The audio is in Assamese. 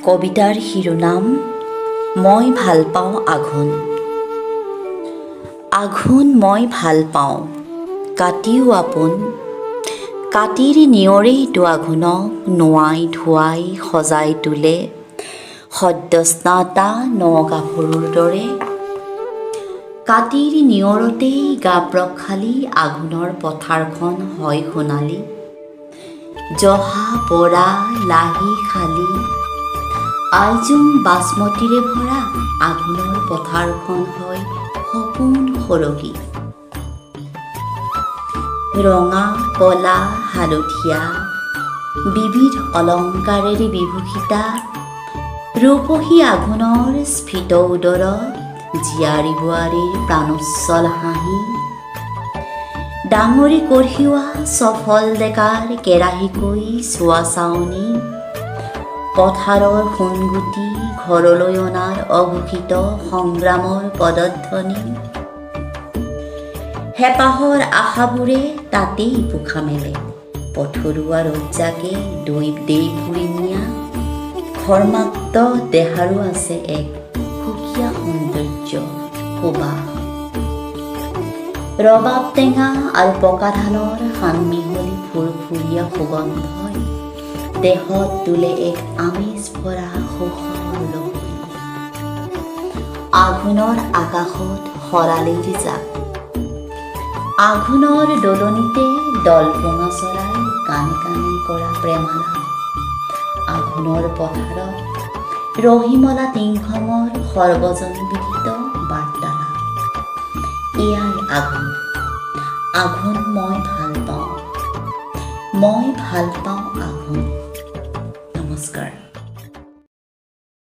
কবিতাৰ শিৰোনাম মই ভাল পাওঁ আঘোণ। আঘোণ মই ভাল পাওঁ, কাতিও আপোন। কাতিৰ নিয়ৰেইতো আঘোণক নোৱাই ধুৱাই সজাই তোলে সদ্যস্নাতা ন-গাভৰুৰ দৰে। কাতিৰ নিয়ৰতেই গা প্ৰক্ষালি আঘোণৰ পথাৰখন হয় সোণালী। জহা, বৰা, লাহি, শালি, আইজোং, বাচমতিৰে ভৰা আঘোণৰ পথাৰখন হয় সপোন সৰগী। ৰঙা, কলা, হালধীয়া বিবিধ অলংকাৰেৰে বিভূষিতা ৰূপহী আঘোণৰ স্ফীত উদৰত জীয়াৰী বোৱাৰীৰ প্ৰাণোচ্ছল হাঁহি, ডাঙৰি কঢ়িওৱা চফল ডেকাৰ কেৰাহিকৈ চোৱা চাৱনি, পথাৰৰ সোণগুটি ঘৰলৈ অনাৰ অঘোষিত সংগ্ৰামৰ পদধ্বনি, হেঁপাহৰ আশাবোৰে তাতেই পোখা মেলে। পথৰুৱা ৰ'দজাকে দেই পুৰি নিয়া ঘৰ্মাক্ত দেহাৰো আছে এক সুকীয়া সৌন্দৰ্য, সুবাস। ৰবাব টেঙা আৰু পকা ধানৰ সানমিহলি ফুৰফুৰীয়া সুগন্ধই দেহত তোলে এক আমেজ ভৰা সুখৰ লহৰী। আঘোণৰ আকাশত শৰালিৰ জাক, আঘোণৰ দলনিতে দলপঙা চৰাই কাণে কাণে কৰা প্ৰেমালাপ, আঘোণৰ পথাৰত ৰহিমলা টিংখঙৰ সৰ্বজন বিদিত বাৰ্তালাপ। এয়াই আঘোণ। আঘোণ মই ভাল পাওঁ, মই ভাল পাওঁ আঘোণ।